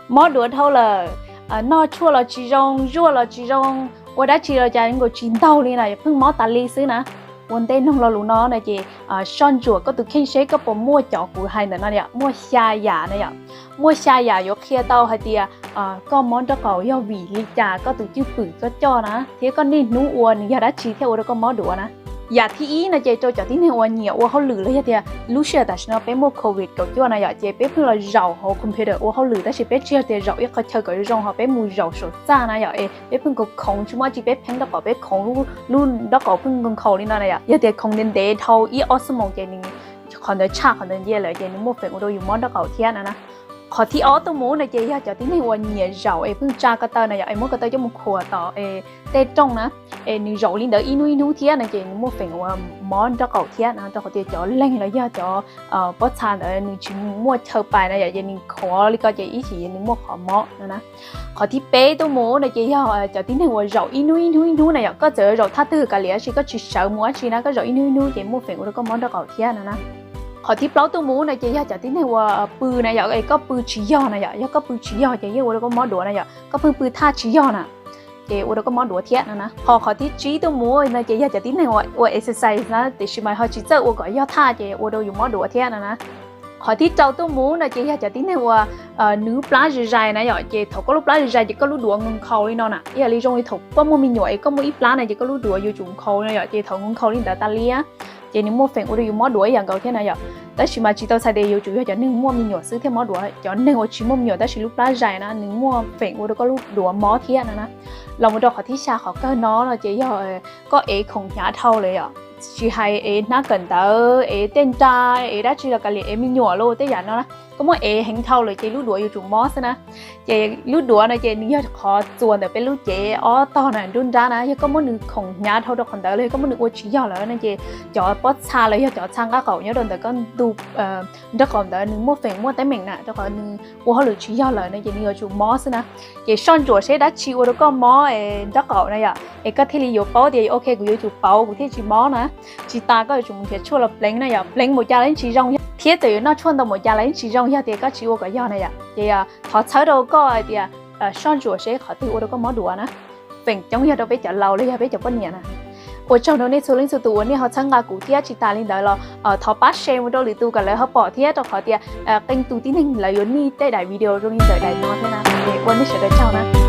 Mob duav dhau lawm, noj tshuaj los tsis zoo, zuaj los tsis zoo, ua dab tsi los cas nkaus tsis ntaug li na, pheej mob tas li xwb na. Ua ntej noog lo lus no na ces soj ntsuam koj tus kheej seb koj puas muaj cov kuv hais ntawm no yom, muaj xya yam na yom. Muaj xya yam yuav qhia tau hais tias koj mob nraub qaum yog vim li cas, koj tus cwj pwm koj coj na, thiab koj niaj hnub ua nws yog dab tsi thiaj ua rau koj mob duav na. Yam thib ib no ces rau cov tib neeg uas nyiam ua hauj lwm los yog tias lub sij hawm tam sim no peb muaj covid kaum cuaj na yom, ces peb pheej los zaum hauv computer ua hauj lwm tab sis peb tsis yog tias zaum ib qhov chaw kom zoo, ho peb mus zaum saum txaj na yom, es peb pheej khoov khoov tsis muaj dab tsi, peb pheeb nraub qaum, peb khoov lub nraub qaum pheej nkhaus li no na yom. Yog tias khoov ntev ntev dhau ib ob xuab moos ces nws qhov ntawd tshaj qhov ntawd ncia lawm ces nws muaj feem ua rau yus mob nraub qaum thiab no na. Qhov thib ob tuaj mus no ces yog cov tib neeg uas nyiam zaum es pheej tsa ko taw na yom, es muab ko taw coj mus khuam tom es tej rooj na, es nws zaum li ntawd ib hnub ib hnub thiab no ces nws muaj feem ua mob nraub qaum thiab no, rau qhov tias cov leeg los yog cov pob txha ntawd nws tsis muaj chaw pais na yom, ces nws khuam li ko ces ib chim nws muaj qhov mob no na. Qhov thib peb tuaj mus no ces yog cov tib neeg uas zaum ib hnub ib hnub ib hnub na yom, koj txawm zaum thaj twg kav liam tab sis koj tsis sawv mus dab tsi na, koj zaum ib hnub ib hnub ces muaj feem ua rau koj mob nraub qaum thiab no na. Qhov thib plaub tuaj mus no ces yog cov tib neeg uas pw na yom, es koj pw tsis yog na yom, yog koj pw tsis yog ces yeej ua rau koj mob duav na yom, koj pheej pw thaj tsis yog na, ces ua rau koj mob duav thiab no na. Ho qhov thib tsib tuaj mus no ces yog cov tib neeg uas ua exercise na tiam sis mas ho tsis txawj ua kom yog thaj ces ua rau yus mob duav thiab no na. Qhov thib rau tuaj mus no ces yog cov tib neeg uas nws lub plab zais zais na yom, ces thaum koj lub plab zais zais ces koj lub duav nkhaus nkhaus li no na, ib yam li zoo li thaum koj muaj me nyuam es koj muaj ib plab na ces koj lub duav yuav tsum nkhaus no yom, ces thaum nkhaus nkhaus li ntawd tas li ces nws muaj feem ua rau yus mob duav ib yam nkaus thiab na yom. Tab sis mas tsis tau txhais tias yuav tsum yog cov neeg muaj me nyuam xwb thiaj mob duav, cov neeg uas tsis muaj me nyuam tab sis lub plab zais na nws muaj feem ua rau koj lub duav mob thiab no na. Los mus rau qhov thib xya qhov kawg no no ces yog koj ev khoom hnyav dhau lawm yom, tsis hais ev hnab kawm ntawv, ev tej nra, ev dab tsi los kav liam, ev me nyuam los tej yam no na, koj muab ev heev dhau lawm ces lub duav yuav tsum mob xwb na. Ces lub duav no ces nws yog qhov txuas ntawm peb lub cev ob tog na nruab nrab na, yog koj muab nws khoom hnyav dhau rau qhov ntawd los yog koj muab nws ua tsis yog lawm no ces cov pob txha los yog cov txha nqaj qaum nyob rau ntawm koj ntu nraub qaum ntawd nws muaj feem muaj teeb meem na, rau qhov nws ua hauj lwm tsis yog lawm no ces nws yuav tsum mob xwb na. Ces soj ntsuam seb dab tsi ua rau koj mob nraub qaum na yom, es koj thiaj li yuav paub tias ok kuv yuav tsum pauv kuv thiaj tsis mob na. Tsis tas koj yuav tsum mus nrhiav tshuaj los pleev na yom, pleev npaum cas los yeej tsis zoo, thiab txawm yuav noj tshuaj ntau npaum cas los yeej tsis zoo yog tias koj tsis ua kom yog na yom. Ces thov txhawb rau koj hais tias soj ntsuam seb qhov twg ua rau koj mob duav na. Feem coob yog rau peb cov laus los yog peb cov poj niam na. Ua tsaug rau nej txhua leej txhua tus uas nej ho txhawb nqa kuv thiab tsis tas li ntawd los thov pab share mus rau lwm tus kom lawv ho pom thiab, rau qhov tias qee tus tib neeg lawv yuav nij tej daim video zoo li ntawm daim no thiab na. Ua nej sawv daws tsaug na.